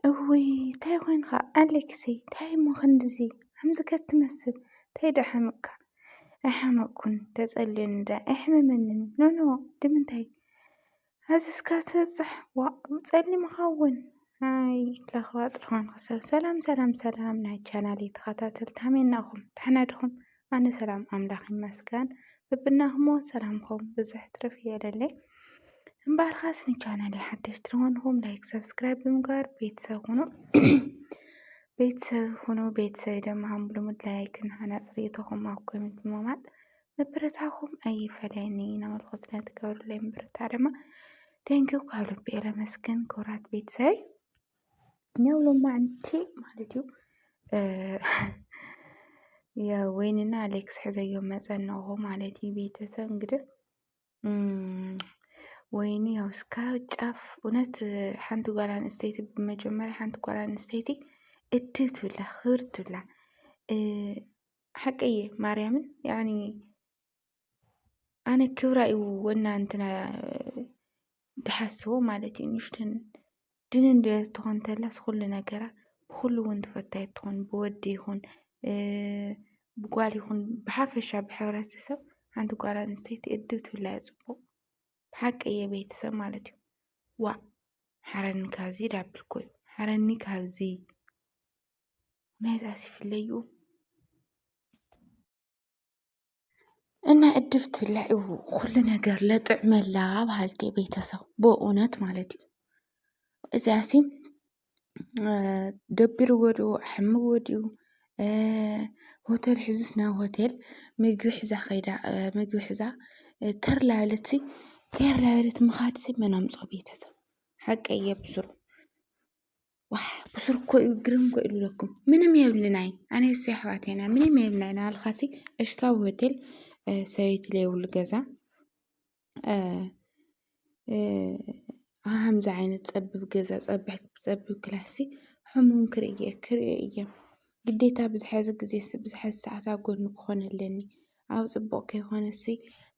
እውይ፣ እንታይ ኮይንካ ኣሌክሰይ? እንታይ እሞ ክንድዚ ከምዚ ከትመስል? እንታይ ደሓመካ? ኣይሓመቅኩን፣ ተጸልየኒ ዳ ኣይሕመመንን። ኖኖ፣ ድምንታይ? ኣዝስካ ትበጽሕ፣ ዋእ፣ ጸሊምካ እውን። ኣይ፣ ለኽባጥ ዝኾንኩ ሰብ። ሰላም፣ ሰላም፣ ሰላም፣ ናይ ቻናለይ ተኸታተልቲ፣ ከመይ እናኹም? ደሕና ድኹም? ኣነ ሰላም ኣምላኽ ይመስገን። በብናኹም እውን ሰላምኩም ብዝሕ ትርፍ ይበለለይ። እምበኣር ኻስ ንቻናለይ ሓደሽቲ ዝኾንኩም ላይክ፣ ሰብስክራይብ ብምግባር ቤተሰብ ኩኑ። ቤተሰብ ኩኑ። ቤተሰብ ድማ ከም ብልሙድ ላይክን ሃናጺ ርእይቶኹም ኣብ ኮሜንት ብምቕማጥ ምብርታኹም ኣይፈለየኒ እናበልኩ ስለትገብሩለይ ምብርታ ድማ ቴንኪው ካብ ልቢ እየ ለመስግን። ክቡራት ቤተሰብ፣ ያው ሎማዕንቲ ማለት እዩ፣ እ፣ ያው ወይንና ኣሌክስ ሕዘዮ መጸናኹ ማለት እዩ ቤተሰብ። እንግዲህ እም፣ ወይኒ ያው እስካብ ጫፍ እውነት፣ ሓንቲ ጓል ኣንስተይቲ ብመጀመርያ ሓንቲ ጓል ኣንስተይቲ እድል ትብላ፣ ክብር ትብላ። እ፣ ሓቀየ ማርያምን፣ ያኒ ኣነ ክብራ እዩ ወና እንትና ድሓስቦ ማለት እዩ። ንሽተን ድንን ድበለት ትኾን እንተላስ ኩሉ ነገራ ብኩሉ እውን ትፈታይ ትኾን፣ ብወዲ ይኹን፣ እ፣ ብጓል ይኹን፣ ብሓፈሻ ብሕብረተሰብ ሓንቲ ጓል ኣንስተይቲ እድል ትብላ እያ ጽቡቕ። ብሓቂ እየ ቤተሰብ ማለት እዩ። ዋእ፣ ሓረኒ ካብዚ ዳብልኩ እዩ። ሓረኒ ካብዚ። ናይዛስ ይፍለዩ። እና እድብ ትብላ እዩ ኩሉ ነገር ለጥዕመላ በሃልቲ ቤተሰብ፣ ብእውነት ማለት እዩ። እዚኣሲ፣ እ፣ ደቢርዎ ድዩ፣ ኣሕምዎ ድዩ፣ እ፣ ሆቴል ሒዙስ ናብ ሆቴል ምግቢ ሒዛ ኸይዳ፣ እ፣ ምግቢ ሒዛ፣ እ፣ ተር ላበለትሲ፣ ተር ላበለት ምኻድሲ መን ኣምጾ ቤተሰብ? ሓቀይ እየ ብስሩ። ዋሕ፣ ብስሩ እኮ እዩ፣ ግርም እኮ ኢሉ ለኩም። ምንም የብልናይ፣ ኣነ እሱ ኣሕዋት ኢና፣ ምንም የብልናይ። ናልኻሲ እሽካብ ሆቴል፣ እ፣ ሰበይቲ ለይብሉ ገዛ፣ እ፣ እ፣ ሃምዚ ዓይነት ጸብብ ገዛ፣ ጸብብ፣ ጸብብ ክላሲ ሕሙም ክርኢ እየ፣ ክርኢ እየ። ግዴታ ብዝሐዚ ግዜስ፣ ብዝሐዚ ሰዓት ኣብ ጎኑ ክኾን ኣለኒ። ኣብ ጽቡቕ ከይኾነሲ፣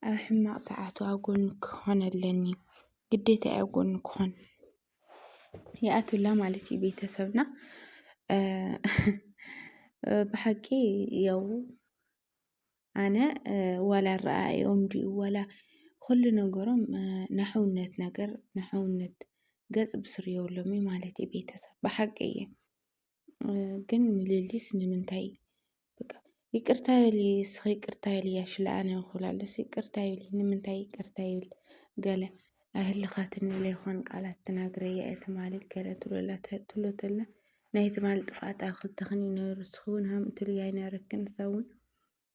ኣብ ሕማቕ ሰዓቱ ኣብ ጎኑ ክኾን ኣለኒ። ግዴታ እየ ኣብ ጎኑ ክኾን። ይኣትውላ ማለት እዩ ቤተሰብና። እ፣ ብሓቂ ያው ኣነ፣ እ፣ ዋላ ኣረኣእዮም ድዩ ዋላ ኩሉ ነገሮም፣ እ፣ ናሕውነት ነገር፣ ናሕውነት ገጽ ብስሩ የብሎምን ማለት እዩ ቤተሰብ። ብሓቂ እየ። እ፣ ግን ምልልስ ንምንታይ? በቃ ይቅርታ ይበል፣ እስኺ ይቅርታ ይበል እያ ሽለ ኣነ ይኹላለስ ይቅርታ ይበል። ንምንታይ ይቅርታ ይብል? ገለ ኣህልኻትኒ ለይኾን ቃላት ትናግረያ እየ ትማሊ ገለ ትብሎላ ተ-፣ ትብሎ ተላ ናይ ትማሊ ጥፍኣት ኣብ ክልተኽን እዩ ነይሩ። እስኺ እውን ሃም ትብልያ ኣይነበረክን። እሳ እውን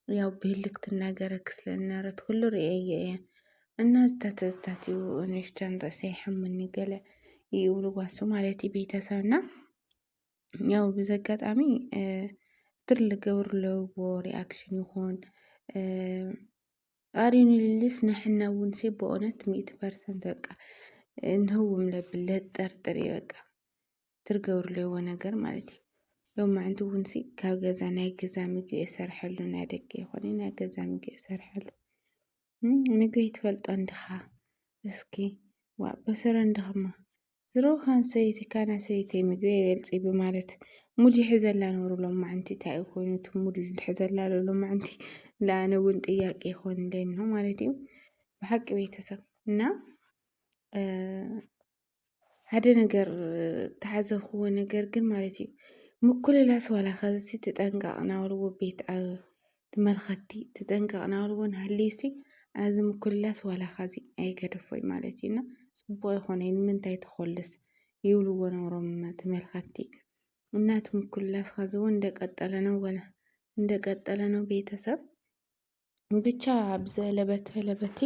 ያው ብህልክ ትናገረክ ስለዝነበረት ኩሉ ርእየዮ እየ። እና ዝታት ዝታት እዩ ንእሽተን ርእሰይ ይሓመኒ ገለ ይብሉ ጓሱ ማለት እዩ ቤተሰብና። ያው ብዚ ኣጋጣሚ፣ እ፣ ትርሊ ገብሩ ለውዎ ሪኣክሽን ይኹን፣ እ፣ ኣሪ ንልልስ ንሕና እውን ሲ ብእውነት ሚእቲ ፐርሰንት በቃ፣ እ፣ ንህውም ለብል ለጠርጥር እዩ በቃ። ትርገብሩ ለይዎ ነገር ማለት እዩ። ሎማዕንቲ እውን ሲ ካብ ገዛ ናይ ገዛ ምግቢ እሰርሐሉ፣ ናይ ደገ ይኾነ ናይ ገዛ ምግቢ እሰርሐሉ። እም፣ ምግቢ ትፈልጦ እንድኻ? እስኪ፣ ዋእ፣ በሰረ እንድኽማ። ዝረኸን ሰበይቲ ካና ሰበይተይ ምግቢ ይበልጽ እዩ ብማለት ሙድ ይሕዘላ ነሩ። ሎማዕንቲ እንታይ እዩ ኮይኑ እቲ ሙድ ዝሕዘላ ኣሎ ሎማዕንቲ? ለኣነ እውን ጥያቄ ይኾን ኣለኒ ማለት እዩ። ብሓቂ ቤተሰብ እና፣ እ፣ ሓደ ነገር ተዓዘብክዎ ነገር ግን ማለት እዩ፣ ምኩልላስ ዋላ ኸዚ ተጠንቀቕ ናበልዎ ቤት ኣብ ትመልኸቲ ተጠንቀቕ ናበልዎ ንሃልይሲ፣ ኣዚ ምኩልላስ ዋላ ኸዚ ኣይገደፎይ ማለት እዩ። እና ጽቡቕ ይኾነ ንምንታይ ተኾልስ ይብልዎ ነሮም ተመልኸቲ። እናቲ ምኩልላስ ኸዚ እውን እንደቀጠለ ነው ወላ እንደቀጠለ ነው ቤተሰብ። ብቻ ብዘለበት ፈለበቲ፣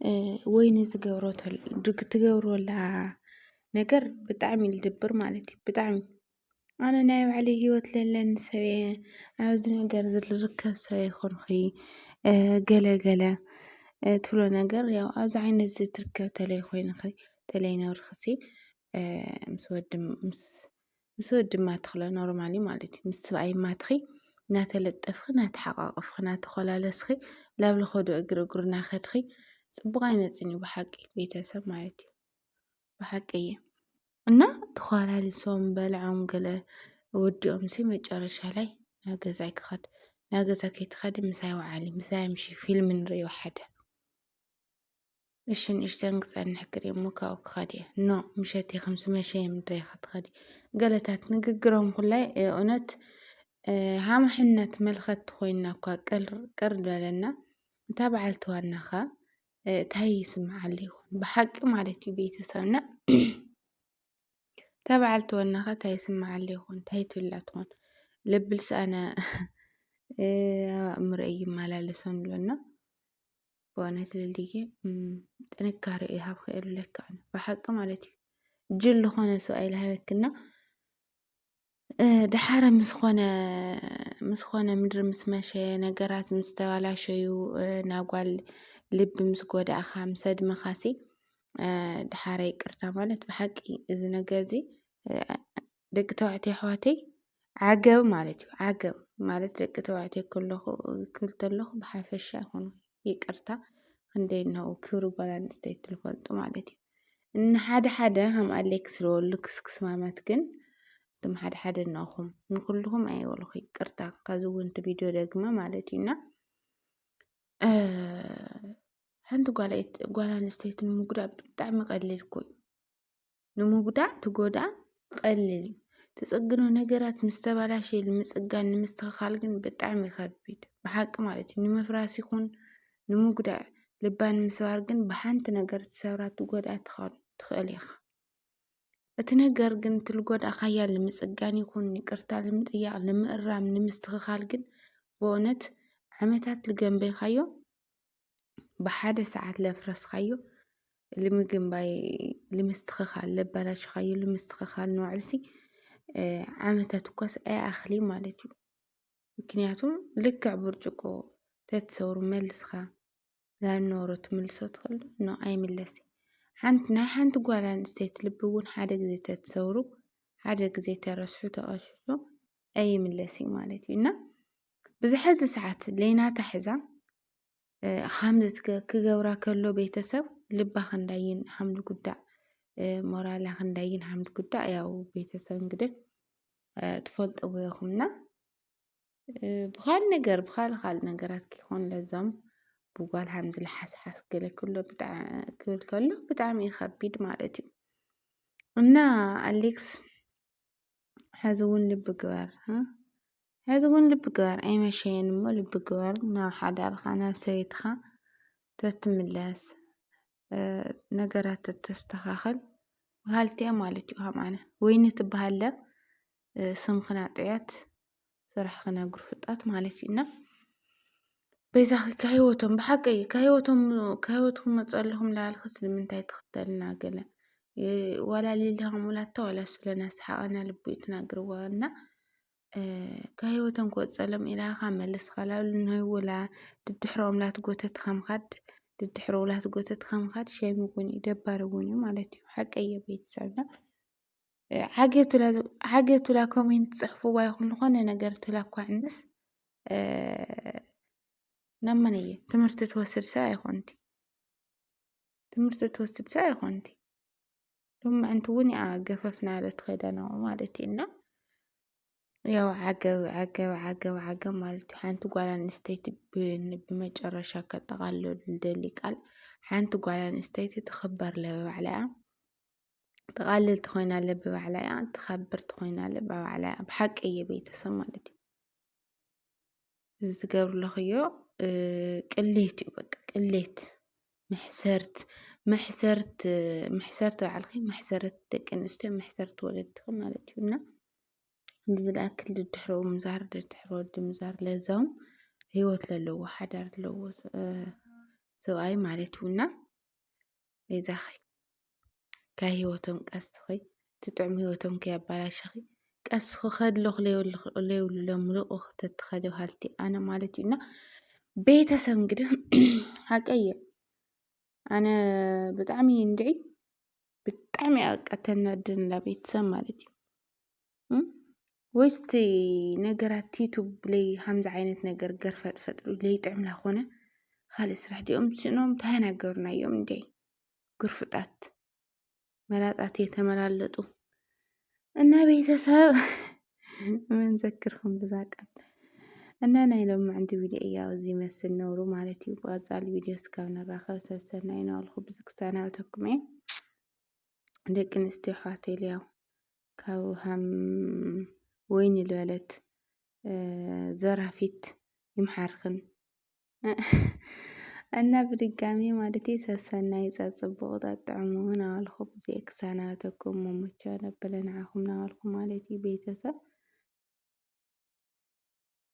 እ፣ ወይኒ ዝገብሮ ተል-፣ ድግ-፣ ትገብሮላ ነገር ብጣዕሚ ልድብር ማለት እዩ። ብጣዕሚ። ኣነ ናይ ባዕለይ ህይወት ለለኒ ሰብ እየ። ኣብዚ ነገር እዚ ልርከብ ሰብ ኣይኮንኹ። እ፣ ገለ ገለ፣ እ፣ ትብሎ ነገር ያው ኣብዚ ዓይነት እዚ ትርከብ ተለይ ኮይንኺ፣ ተለይ ነብርኽሲ፣ እ፣ ምስ ወዲ፣ ምስ ምስ ወዲ ማትኽለ ኖርማሊ ማለት እዩ። ምስ ሰብኣይ ማትኺ እናተለጠፍኺ፣ እናተሓቃቀፍኺ፣ እናተኾላለስኺ፣ ላብ ለኸዶ እግሪ እግሩ እናኸድኺ፣ ጽቡቕ ኣይመጽን እዩ ብሓቂ ቤተሰብ ማለት እዩ። ብሓቂ እየ። እና ተኳላሊሶም በልዖም ገለ ወዲኦም ሲ መጨረሻ ላይ ናብ ገዛይ ክኸድ። ናብ ገዛ ከይትኸዲ ምሳይ ወዓሊ፣ ምሳይ ምሺ ፊልም ንርእዮ ሓደ። እሺ ንእሽተን ክጸንሕ ክርኢ እሞ ካብኡ ክኸድ እየ። ኖ ምሸት ኢኺ ምስ መሸ እየ ምድረይ ክትኸዲ። ገለታት ንግግሮም ኩላይ እውነት ሃማሕነት መልኸት ኮይንና እኳ ቅር በለና። እታ በዓልቲ ዋናኻ እንታይ ይስምዓሉ ይኾን ብሓቂ ማለት እዩ ቤተሰብና? እታ በዓልቲ ዋናኻ እንታይ ይስምዓሉ ይኾን እንታይ ትብላ ትኾን? ልብልስ ኣነ ኣብ ኣእምሮይ ይመላለሶ ንብለና። ብእውነት ልልየ ጥንካረ ይሃብኺ እብለኪ ኣነ ብሓቂ ማለት እዩ። ጅል ዝኾነ ሰብኣይ ልሃበክና። ድሓረ ምስኾነ ምስኾነ ምድሪ ምስ መሸየ ነገራት ምስ ተባላሸዩ ናብ ጓል ልቢ ምስ ጎዳእኻ ምስ ኣድመኻሲ ድሓረ ይቅርታ ማለት ብሓቂ እዚ ነገር እዚ ደቂ ተባዕትዮ ኣሕዋተይ ዓገብ ማለት እዩ። ዓገብ ማለት ደቂ ተባዕትዮ ከለኹ ክብል ተለኹ ብሓፈሻ ይኹን ይቅርታ ክንደይ እነሆ ክብሪ ጓል ኣንስተይቲ ዝፈልጡ ማለት እዩ። ንሓደ ሓደ ከም ኣሌክስ ዝበሉ ክስክስማማት ግን እቶም ሓደ ሓደ እነኹም ንኩልኹም ኣይበልኹ ይቅርታ። ካዚ እውን እቲ ቪድዮ ደግመ ማለት እዩ እና ሓንቲ ጓል ኣንስተይቲ ንምጉዳእ ብጣዕሚ ቀሊል እኮ እዩ። ንምጉዳእ ትጎድኣ ቀሊል እዩ። ትጽግኖ ነገራት ምስ ተባላሸየ ንምጽጋን ንምስትኽኻል ግን ብጣዕሚ ይኸብድ ብሓቂ ማለት እዩ። ንምፍራስ ይኹን ንምጉዳእ ልባ ንምስባር ግን ብሓንቲ ነገር ትሰብራ ትጎድኣ ትኽእል ኢኻ። እቲ ነገር ግን እቲ ልጎድኣኻያ ንምጽጋን ይኹን ይቅርታ ንምጥያቕ ንምእራም ንምስትኽኻል ግን ብእውነት ዓመታት ልገንበይካዮ ብሓደ ሰዓት ለፍረስኻዮ ልምግንባይ ልምስትኽኻል ለባላሽኻዮ ልምስትኽኻል ንባዕሉሲ ዓመታት እኳስ ኣይኣኽሊ ማለት እዩ። ምክንያቱም ልክዕ ብርጭቆ ተትሰብሩ መልስኻ ናብ ነበሮ ትምልሶ ትኽእሉ ኖ ኣይምለስ። ሓንቲ ናይ ሓንቲ ጓል ኣንስተይቲ ልቢ እውን ሓደ ግዜ ተትሰብሩ ሓደ ግዜ ተረስሑ ተቐሽሹ ኣይምለስ እዩ ማለት እዩ እና ብዝሐዚ ሰዓት ለይናታ ሕዛ ሓምዚ ክገብራ ከሎ ቤተሰብ ልባ ክንዳይን ሓምሊ ጉዳእ ሞራላ ክንዳይን ሓምሊ ጉዳእ ያው ቤተሰብ እንግዲህ ትፈልጥዎ ኢኹምና ብኻል ነገር ብኻል ኻል ነገራት ክኾን ለዞም ብጓል ሓምዚ ልሓስሓስ ገለ ክሎ ክብል ከሎ ብጣዕሚ እዩ ከቢድ ማለት እዩ እና ኣሌክስ ሕዚ እውን ልቢ ግበር ሕዚ እውን ልቢ ግበር ኣይመሸየን እሞ ልቢ ግበር ናብ ሓዳርኻ ናብ ሰበይትኻ ተትምለስ ነገራት ተተስተኻኸል በሃልቲ እዮም ማለት እዩ። ከም ኣነ ወይኒ ትበሃል ስምኽና ጥዑያት ስራሕኽና ግርፍጣት ማለት እዩ እና በይዛኺ ካብ ህይወቶም ብሓቂ እዩ ካብ ህይወቶም ካብ ህይወትኩም መፅእ ኣለኹም ላልክስ ንምንታይ ትኽተልና ገለ ዋላ ሊሊ ሃሙላታ ዋላ ስለና ሰሓቐና ልቡ እዩ ትናግርዋ እና ካብ ህይወቶም ክወፀሎም ኢላ ኢኻ መልስኻ ላሉ ናይ ወላ ድድሕሮም ላትጎተትኻ ምኻድ ድድሕሮም ላትጎተትኻ ምኻድ ሸም እውን እዩ ደባሪ እውን እዩ ማለት እዩ ሓቀየ ቤተሰብና ዓጌቱላ ኮሜንት ፅሕፍዋ ይኹን ዝኾነ ነገር ትላኳዕንስ ናብ መን እየ ትምህርቲ ትወስድ ሰብ ኣይኮንቲ ትምህርቲ ትወስድ ሰብ ኣይኮንቲ ሎምዕንቲ እውን እያ ገፈፍና ዶ ትኸይዳ ናብኡ ማለት እዩ እና ያው ዓገብ ዓገብ ዓገብ ዓገብ ማለት እዩ ሓንቲ ጓል ኣንስተይቲ ብመጨረሻ ከጠቓልለሉ ደሊ ቃል ሓንቲ ጓል ኣንስተይቲ ትኽበር ለበባዕላ እያ ትቓልል ትኾይና ለበባዕላ እያ ትኸብር ትኾይና ለበባዕላ እያ ብሓቂ እየ ቤተሰብ ማለት እዩ እዚ ትገብሪ ኣለኽዮ ቅሌት እዩ በቃ ቅሌት መሕሰርት መሕሰርት መሕሰርት ባዕልኺ መሕሰረት ደቂ ኣንስትዮ መሕሰርት ወለድኺ ማለት እዩ እና ዝለኣክል ድድሕረኡ ምዛር ድድሕረ ወዲ ምዛር ለዛውም ህይወት ለለዎ ሓዳር ለዎ ሰብኣይ ማለት እዩ እና በይዛኺ ካብ ህይወቶም ቀስኺ እቲ ጥዑም ህይወቶም ከየባላሽኺ ቀስኺ ከድለኹ ለይብሉ ለምልቑ ተትኸዲ በሃልቲ ኣነ ማለት እዩ እና ቤተሰብ እንግዲህ ሓቀየ ኣነ ብጣዕሚ እንድዒ ብጣዕሚ እያ በቃ ተናድድ ንላ ቤተሰብ ማለት እዩ ወይስ እቲ ነገራት ቲቱ ብለይ ከምዚ ዓይነት ነገር ገርፈጥፈጥ ለይጥዕምላ ኮነ ካልእ ስራሕ ዲኦም ስእኖም ተሃናገሩና እዮም እንዴ ግርፍጣት መላጣት የተመላለጡ እና ቤተሰብ ምን ዘክርኩም ብዛ ቃል እና ናይ ሎማዕንቲ ቪድዮ እያ ኣብዚ ይመስል ነብሩ ማለት እዩ። ብቐጻሊ ቪድዮ እስካብ ንራኸብ ሰሰናይ ናበልኩ ብዚ ክሰናበተኩም እየ። ደቂ ኣንስትዮ ኣሕዋተይ ያው ካብ ሃም ወይኒ ዝበለት ዘራፊት ይምሓርክን እና ብድጋሚ ማለት እዩ ሰሰናይ ጸጽቡቕ ጠጥዕሙ ናበልኩ ብዚ ክሰናበተኩም መሞቻ ነብለ ንዓኹም ናበልኩ ማለት እዩ ቤተሰብ።